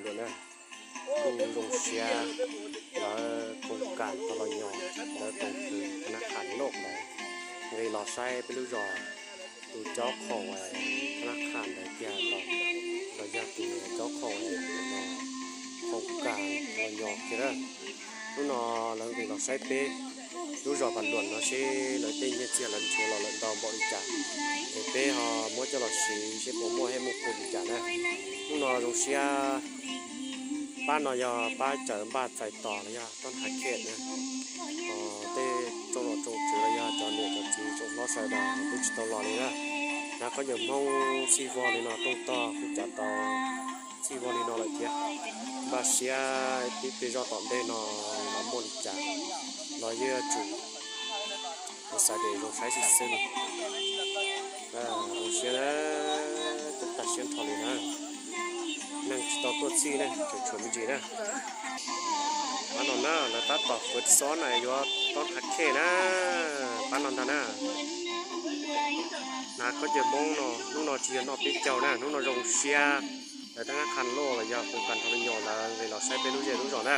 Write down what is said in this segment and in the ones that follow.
luaj na. Kuj zoo siab lawv koom kam tau los yog lawv koom kwv thab nab qhas loj lawm nqis los saib peb lub zos tus cob qhaum thab nab qhas ntawd tiag los, los yog tus cob qhaum no koom kam los yog kiag na. Hnub no lawv nqis los saib peb lub zos Phav Luam no seb lawv tej nyiaj txiag lawv nrhiav los lawm ntau npaum li cas, es peb ho muab coj los siv seb puas muaj hej muaj pum li cas na. Hnub no zoo siab pab no yog pab cawv npaj txais tos los yog tob hav khej na. Tej tsoom nom tsoom tswv los yog cov niam cov txiv tsoom hlob sawv daws twb tsis tau los li na. Hnav khaub ncaws Hmoob txhij vog li no, rooj tog kuj cav tau txhij vog li no lawm thiab. Npaj siab tib pliag zoj tom ntej no los muaj li cas los yeej yuav tsum ua xav tias zoo saib xwb xwb li. Zoo siab na, tub tag siab nrho li na. Neeg tsis tau tuaj txhij ne, tseem tshuav me ntsis na. Pab no na, lawv tab tom fuav txob na, yuav tob hav khej na. Pab no ntag na. Hnav khaub ncaws Hmoob no, hnub no tsis yog noj peb caug na, hnub no zoo siab. Lawv thab nab qhas loj los yog koom kam nrog me nyuam lawv nqis los saib peb lub zej lub zos na.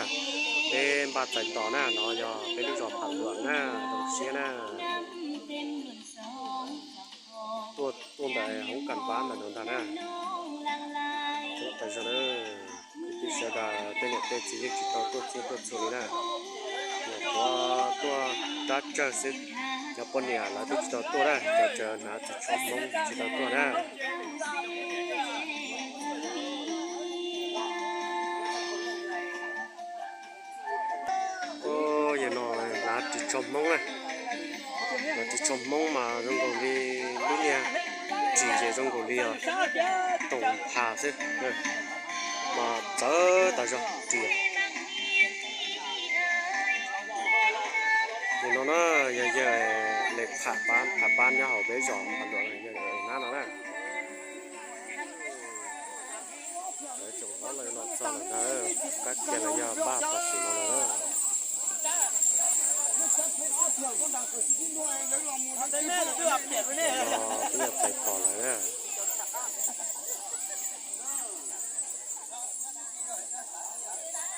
Peb npaj txais tos na, no yog peb lub zos Phav Luam na, zoo siab na. Tuaj, tuaj ntawm hoob kas npab ntawm no ntag na. Tau zoo na, kwv tij sawv daws tej niam tej txiv yeej tsis tau tuaj txhij tuaj txhua li na. Nyuam qhuav tuaj dab tsawg xwb, cov poj niam lawv twb tsis tau tuaj na, cov tseem hnav txiv tsho Hmoob tsis tau tuaj na. Yog no hnav ris tsho Hmoob na, hnav ris tsho Hmoob mas zoo nkaus li lub niag ris ces zoo nkaus li toom pha xwb, mas txawv tas zog ris. Nim no na yog yawg Lis Pham Pab, Pham Pab nyob hauv peb zos Phav Luam, yawg hnab no na. Lawv tseem hlob lawm no txog lawm ntag, kab kiag los yog npaj tam sim no lawm na. No twb yog txais tos lawm na.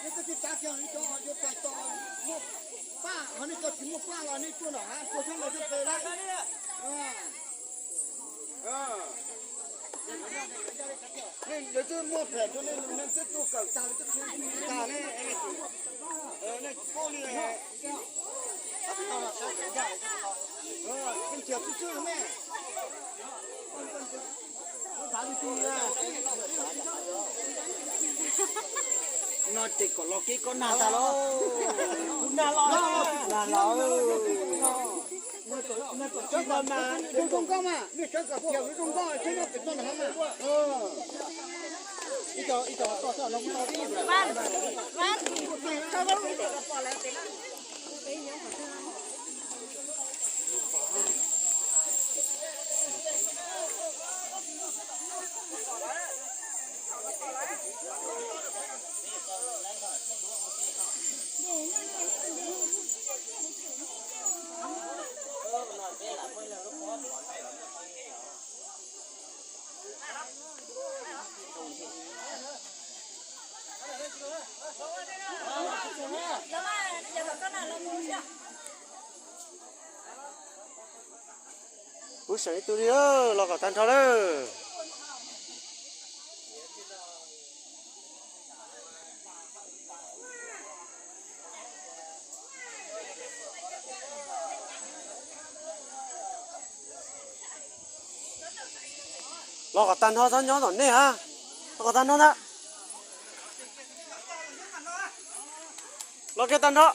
Lawv twb muaj phem rau nej, nej twb tuaj kawm tag, lawv twb tag ne, nej tsis paub li. Nrhiav xwb xwb me. No ces kom los kev koj nag tag lauj. Kuv nag los, nag los. Zoo nkauj mas, nej sawv kom tiag zoo nkauj, seb nyob pem toj nag mas. Ib co, ib co, koj txhob los. Kuv seem ib tug li, los kom tag nrho lawm. Los kom tag nrho, txhob nyob tom nej ha. Los kom tag nrho ntag. Los kiag tag nrho.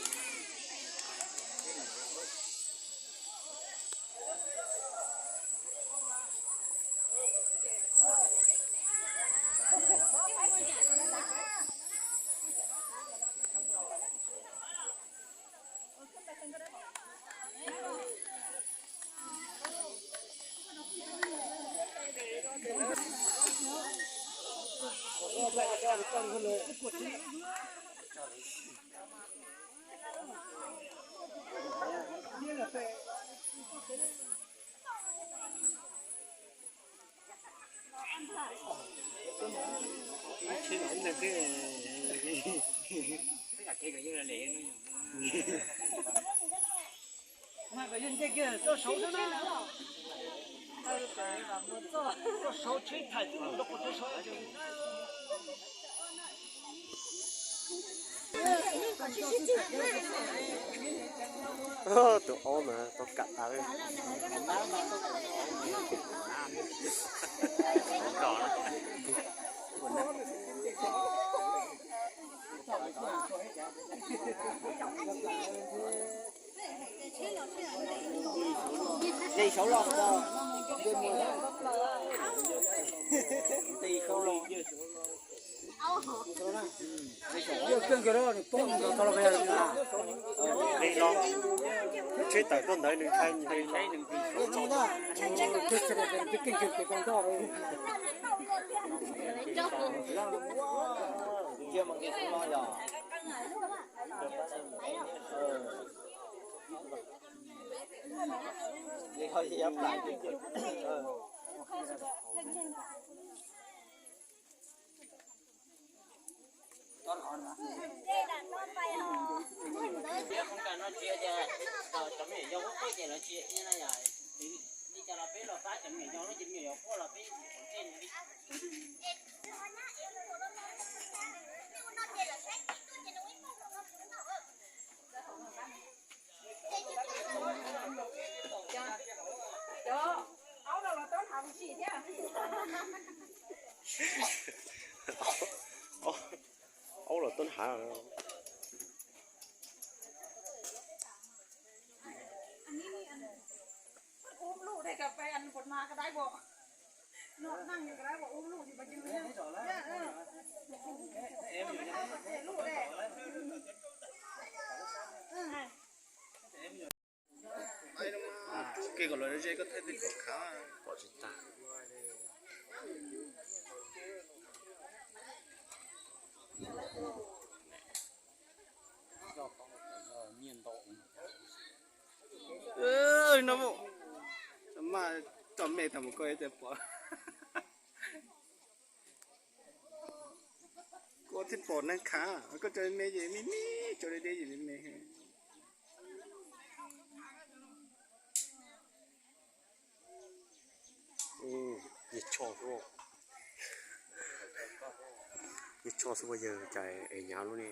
Tus aub mas tau kam tas li. Tsheb tawm tuaj ntawd nws ntshai. Aub los tuaj nrhav. Kev kom los ze koj thaij tej kom khav. Pom tsis tag. No mas, tso me tag mus koj ib teg pom. Koj thiaj pom neeg khav, koj tso me ces me me, tso deb deb ces me me. Nyias choj xwb, nyias choj xwb ua yawg cas es hnyav lub ne.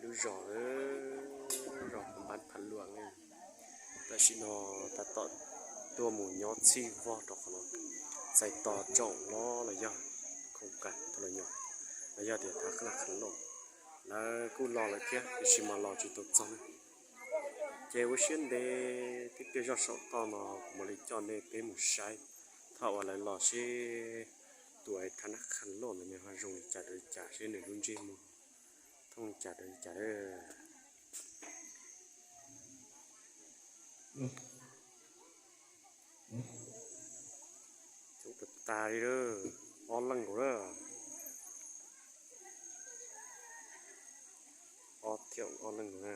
Lub zos, zos Pab Phav Luam ne. Tam sim no tab tom tuaj mus nyob txhij vog rau qhov no, txais tos tsoom hlob los yog khoom kas tau los nyob, los yog tias thab qhab laj qhab lauj, lawv kuj los lawm thiab tiam sis mas los tsis tau txog ne. Ces ua siab ntev tib pliag zoj saum toj no kuv mam li coj nej peb mus saib thaum uas lawv los seb tus thab qhab laj qhab lauj ntawd nws ho zoo li cas rau li cas, seb nws lub ntsej muag thooj li cas rau li cas lawm. Coob tas tas li lawm, ob leeg nkaus lawm. Ob thiab ob leeg nkaus na.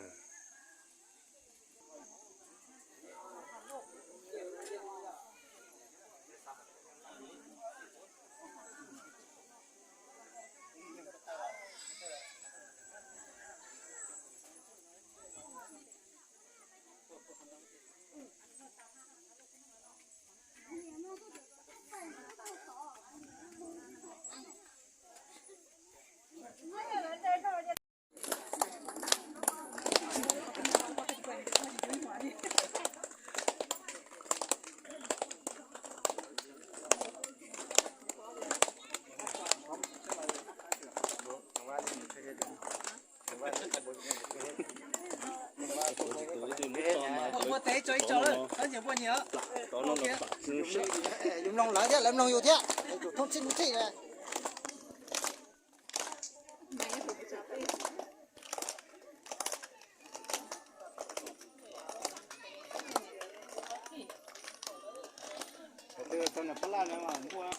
Ua teb tso ib co lawm, nyias muaj nyias. Yus mloog lawv thiab lawv mloog yus thiab, yus thooj txhij mus txhij. Tau niam pab laj no mas npua.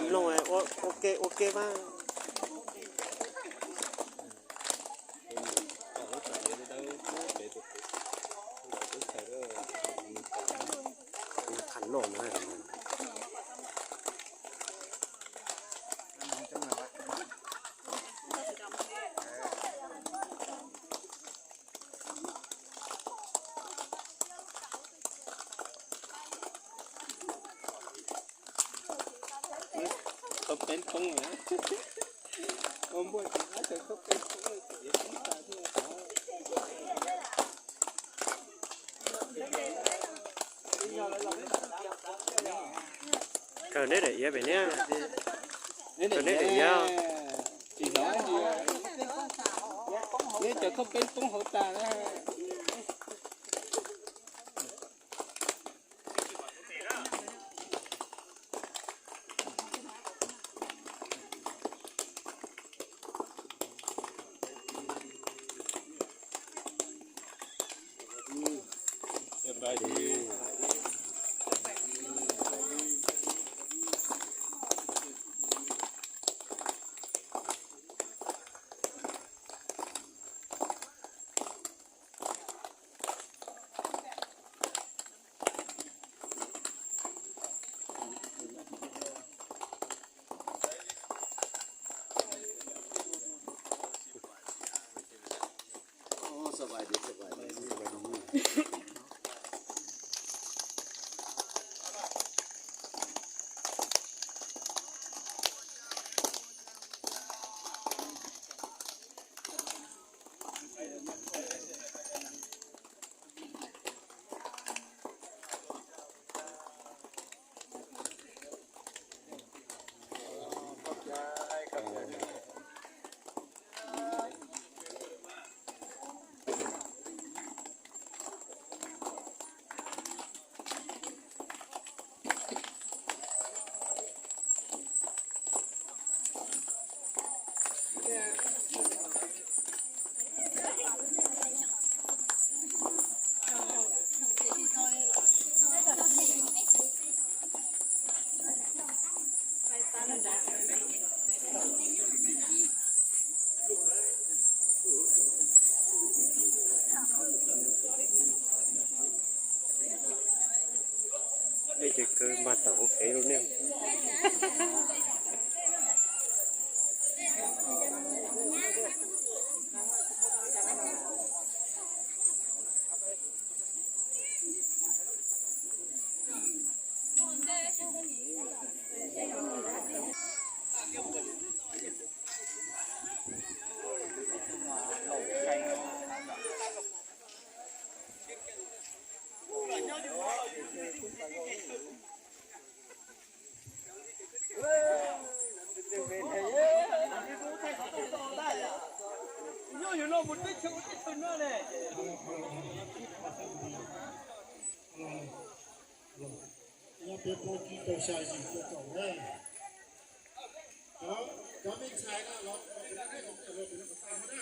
Mloog ua ke ua ke mas. Qhov no na. Khawb peb poob, ua npuaj tsis dab tau khawb peb poob, txiv poob tas thiab. Kawg neb daim iav pem neb, kawg neb daim iav. Tsis hnov dab tsi, neb cov khawb peb poob hauv tas na. Nej ces kawg mag tawm hauv kev rau nej. Nyob peb plaub tsib rau xya yim rau caum na. Cov, cov me ntxhais no los, los pem no, los pem no kom tau na.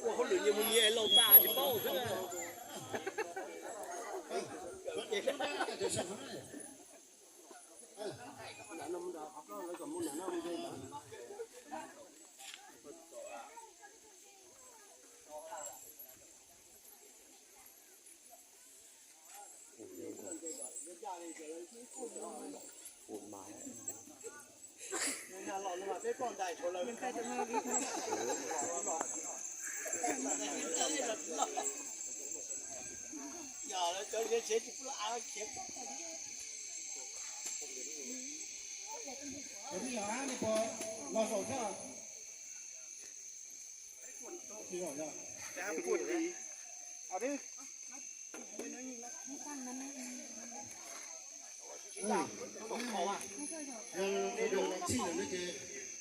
Ua hauj lwm nyias mus nyias lauj tas tsis paub xwb na.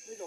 Xab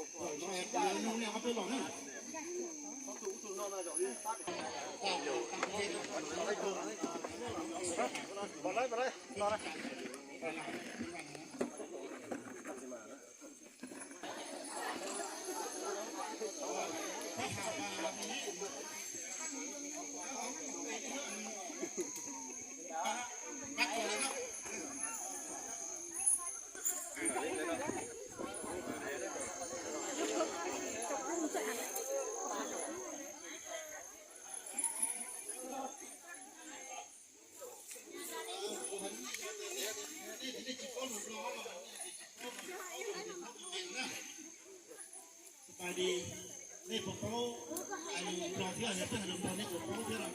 pais di, nej puas paub hais lus Nplog thiab, yog peb hais lus Nplog nej puas paub thiab los?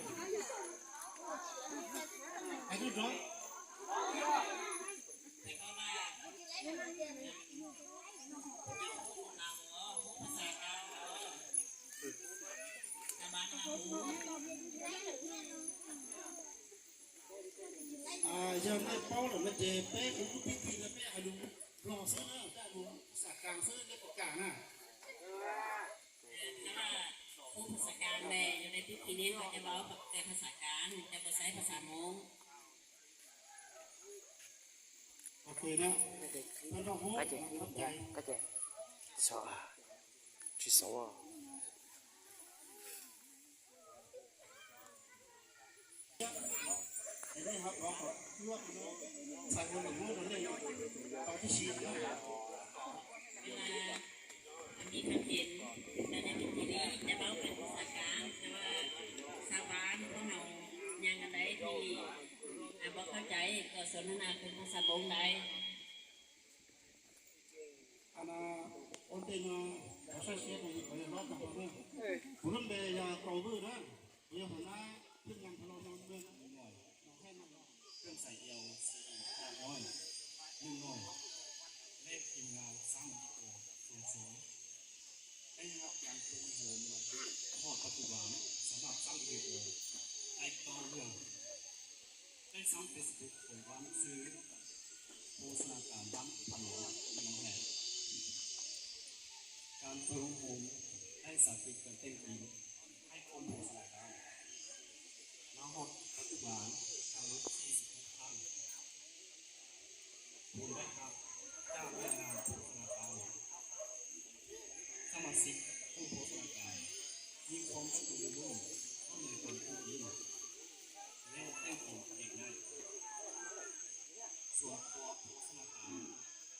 Hais kub rov. Yog nej paub lawm no ces peb kuv kuj pib kis no peb hais lus Nplog xwb na, peb hais lus xas kas xwb nej puas kam na? Ub, xas kas ne, yog nej pib kis nej hais cov laus ces phas xas kas, cov puas xaiv phas xas Hmoob. Ok na, peb nrog Hmoob, tsis xauv. Ib khab phem, cov nej pib kis li, cov laus peb phas xas kas, cov xav vas koj haus nyas nkas daiv thiaj li pab koj caiv kom xuas na na kuv phas xas Hmoob ntaiv. Ua ntej no thov sab siab rau kuv yog Hlob Tag Hlob na. Kuv lub npe yog Kaus Vwj na, kuv yog hauv nab thib nab thab los no mej no, no hab no, koj xais yau xwb na, no, nej tim no xab mus ib tus xua xua, peb hab cov tus hom koj tus vas xab nab xab li ua, ai koj ua. Peb xab Facebook koom vab xwb, khoo xab nas kas vab pha los no he. Kas tus hoo, peb xab pib kas tej tim, peb khoo xab nas kas. Nov ho koj tus vas, kas lub Facebook thab. Phoo dab kas, caj dab nas phoo xab nas kas. Xab mas xib khoo phoo xab nas kas, yim khoo koj tus lub, koj nws koom phoo tim. Leh tej tim tim na. Xuas khoo phoo xab nas kas, phoo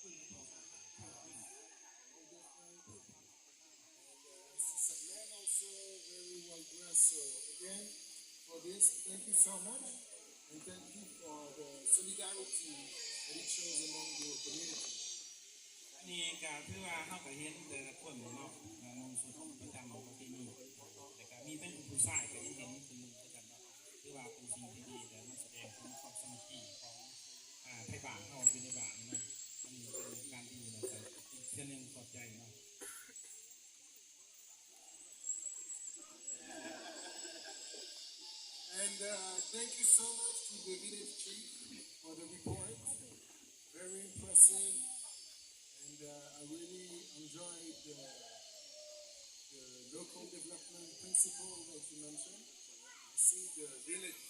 phoo xab nas kas. And, uh, Sister Glenn also very well dressed. So again, for this, thank you so much, and thank you for the solidarity that it shows among your community. Ni kas twb hab kas hiab ntawd kuaj ntawm no, nug xu thoob pab cag no koj tij ni, es kas mi peb tus xais kas yeej tias nug xu thoob pab cag no, twb vas kuv xim thiaj li ntawd noj xav dees kuv noj qhov xab mas kis qhov Thaib Vam hauv Thaib Vam no, kas li no thiaj neeg qhov cai no. And, uh, thank you so much to the village chief for the report. Very impressive. And, uh, I really enjoyed the, the local development principle that you mentioned. I see the village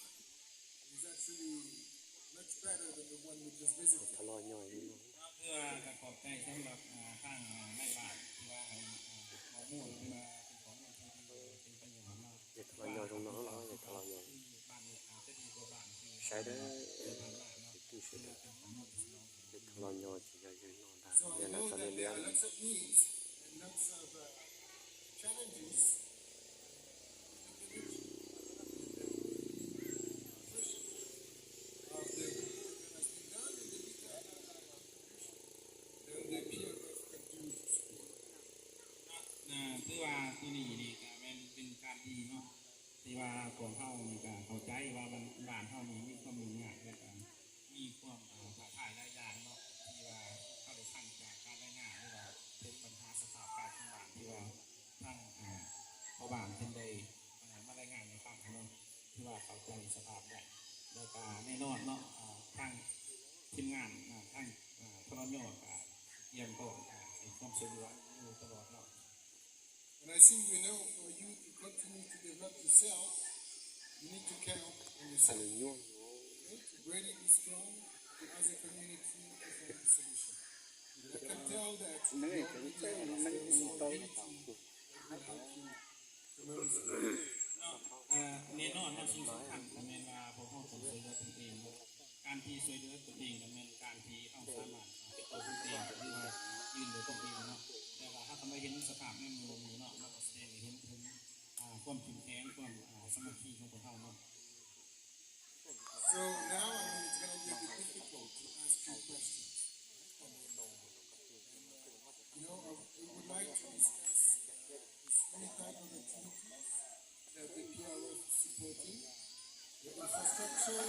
is actually much better than the one we just visited. Thov los nyob li no. Thov los nyob li no. Thov los nyob li no. Thov los nyob tsis yog yawg no ntag, yawg na txog liab liab. So I know that there are lots of needs and lots of, uh, challenges in the village, and the work that has been done and the little that our contribution that the P F F can do to support. Twb vas tug ni ni kas มันเป็นการดีเนาะ Ces vas kom hauv nws kam tau caib vas vas hauv nws muaj khuam nyam, muaj khuam tham thaiv laj yas no, ces vas koj li thaj cas kab laj nyas li vas peb pab thab sab thab kab thoob vas ces vas thaj pab vas thaj ntes maj laj nyas nws fab no, ces vas tau caib sab thab dais, lawv kam nej noj no, thaj thib nyas, thaj thab los nyob kam tias kom khuam sawv duas. อยู่ตลอดเนาะ And I think you know, for you to continue to develop yourself, you need to count on yourself. Okay? To greatly be strong, to as a community to find a solution. And I can tell that your idea is very strong unity that will help you tremendously. แน่นอนนะ สิ่งสำคัญก็แม่นว่าพวกเราต้องช่วยเหลือตนเองเนาะ การที่ช่วยเหลือตนเองก็แม่นการที่เราสามารถเป็นตัวของตัวเองหรือว่ายืนโดยตนเองเนาะ แต่ว่าเราก็มาเห็นสภาพในหมู่นี้เนาะ เราก็แสดงให้เห็นถึงอ่าความเข้มแข็ง ความอ่าสามัคคีของพวกเราเนาะ So now, I mean, it's gonna be a bit difficult to ask you questions. You know, I, we would like to discuss, uh, the three type of activities that the P R F is supporting, the infrastructure,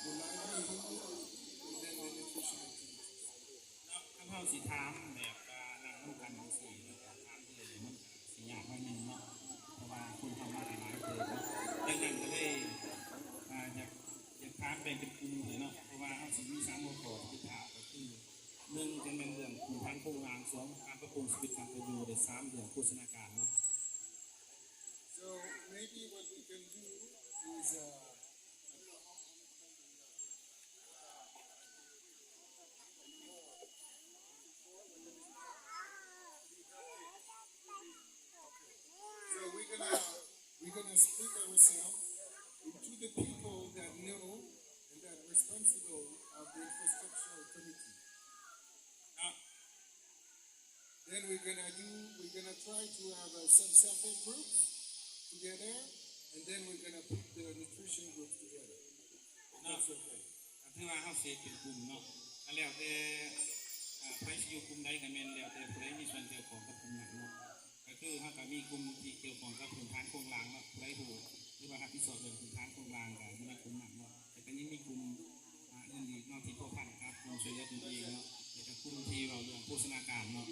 the livelihood, and then the nutrition activities. แล้วคันเฮาสิถามแบบว่านั่งนำกันจั่งซี้ แล้วก็ถามเรื่อยๆ มันก็สิยากหน่อยหนึ่งเนาะ เพราะว่าคนเฮามาหลายๆ เติบเนาะ ดังนั้นก็เลยอ่าอยากอยากถามแบ่งเป็นกลุ่มเลยเนาะ เพราะว่าเฮาสิมีสามหัวข้อที่จะถามก็คือ หนึ่ง จะแม่นเรื่องพื้นฐานโครงร่าง สอง การปรับปรุงชีวิตความเป็นอยู่ และ สาม เรื่องโภชนาการเนาะ So maybe what we can do is, uh, so we're gonna, we're gonna split ourselves into the people that know and that responsible of the infrastructure committee. ครับ Then we're gonna do, we're gonna try to have uh, some self-help groups together, and then we're gonna put the nutrition groups together. If that's okay. ก็ถือว่าเฮาสิเป็นกลุ่มเนาะ ก็แล้วแต่อ่าไผสิอยู่กลุ่มใดก็แม่นแล้วแต่ผู้ใดมีส่วนเกี่ยวข้องกับกลุ่มนั้นเนาะ ก็คือเฮาก็มีกลุ่มที่เกี่ยวข้องกับพื้นฐานโครงร่างเนาะ ผู้ใดฮู้หรือว่ารับผิดชอบเรื่องพื้นฐานโครงร่างก็อยู่ในกลุ่มนั้นเนาะ แต่ก็ยังมีกลุ่มอ่าอื่นอีกเนาะที่พัวพันกับกลุ่มช่วยเหลือตนเองเนาะ แล้วก็กลุ่มที่เว้าเรื่องโภชนาการเนาะ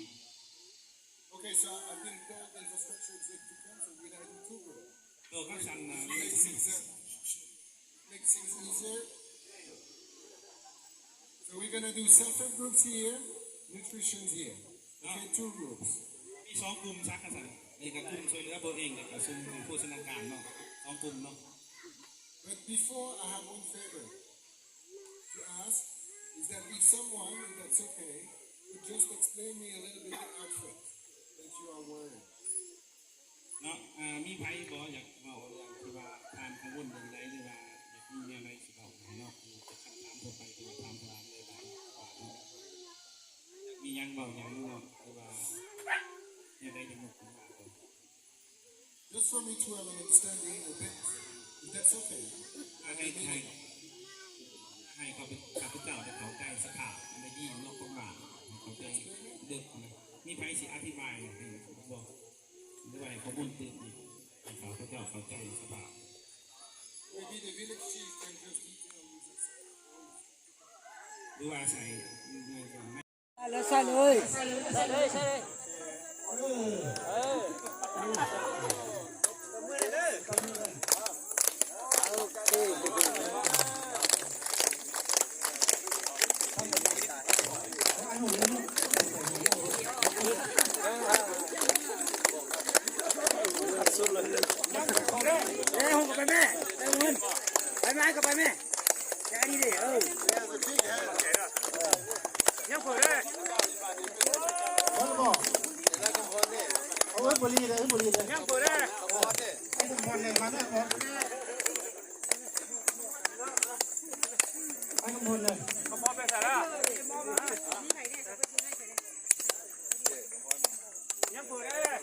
Okay, so I've been told the infrastructure executive council, we're gonna do two groups. ตัวคำสั่งนะ Makes things, uh, makes things easier. So we're gonna do self-help groups here, nutrition's here. Okay, two groups. มีสองกลุ่มซะครับ นี่ก็กลุ่มช่วยเหลือตัวเอง แล้วก็กลุ่มโภชนาการเนาะ สองกลุ่มเนาะ But before, I have one favor to ask, is that if someone, if that's okay, could just explain me a little bit the outfit that you are wearing. เนาะ อ่า มีไผบ่อยากเว้าเรื่องที่ว่าท่านกังวลเรื่องใด หรือว่าอยากมีแนวใดสิเว้าให้เนาะ เป็นคำถามทั่วไปที่ว่าถามตลาดเลยบางเนาะ มีหยังเว้าหยังเนาะ หรือว่าแนวใดอยากยกขึ้นมาบ่ Just for me to have an understanding a bit, if that's okay. ให้ให้ให้ข้าพข้าพเจ้าได้เข้าใจสภาพในดีนอกของบ้านให้เข้าใจเลิกนะ มีไผสิอธิบายให้บ่ หรือว่าให้ข้อมูลตื่นอีกให้ข้าพเจ้าเข้าใจสภาพ Maybe the village chief can just detail this. หรือว่าใส่ แล้วใส่เลย ใส่เลยใส่เลย เออ เออ เอ้ย หงกับไปแม่ ไปเงิน ไปไม้กับไปแม่ แค่นี้ดิ เออ ยังเปิดเลย เอาไว้บริเลย บริเลย ยังเปิดเลย ไอ้สมพรเนี่ย มาแน่นอน ไอ้สมพรเนี่ย สมพรไปใส่แล้ว ยังเปิดเลย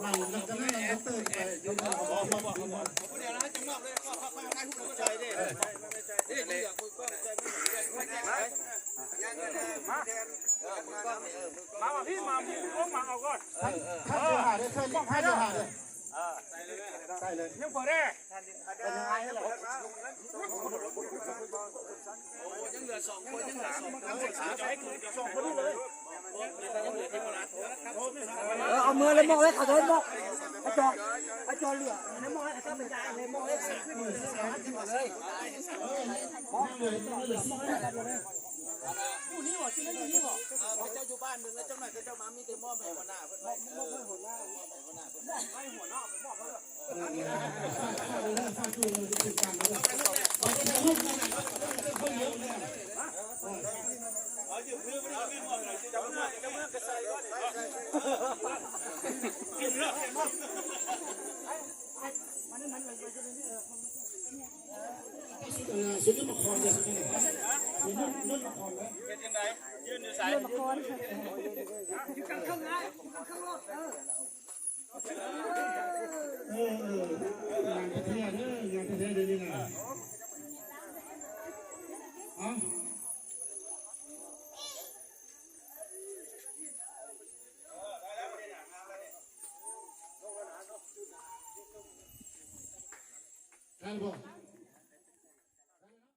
หลังจากนั้นเราก็เติมไป มามาพี่มามุมกล้องมาเอาก่อน ท่านเดียวหาเลย ท่านเดียวหาเลย ใส่เลย ยังเปิดได้ เออ เอามือเลยมองเลย เขาจะได้มองไอ้จอไอ้จอเหลือเลยมองไอ้เขาเป็นยาเลยมองเลย นั่งเลย นั่งเลย Ub, neb os, cia neb neb os. Cov yug pab nws, cov no cov mas mib tej mob mem ua na.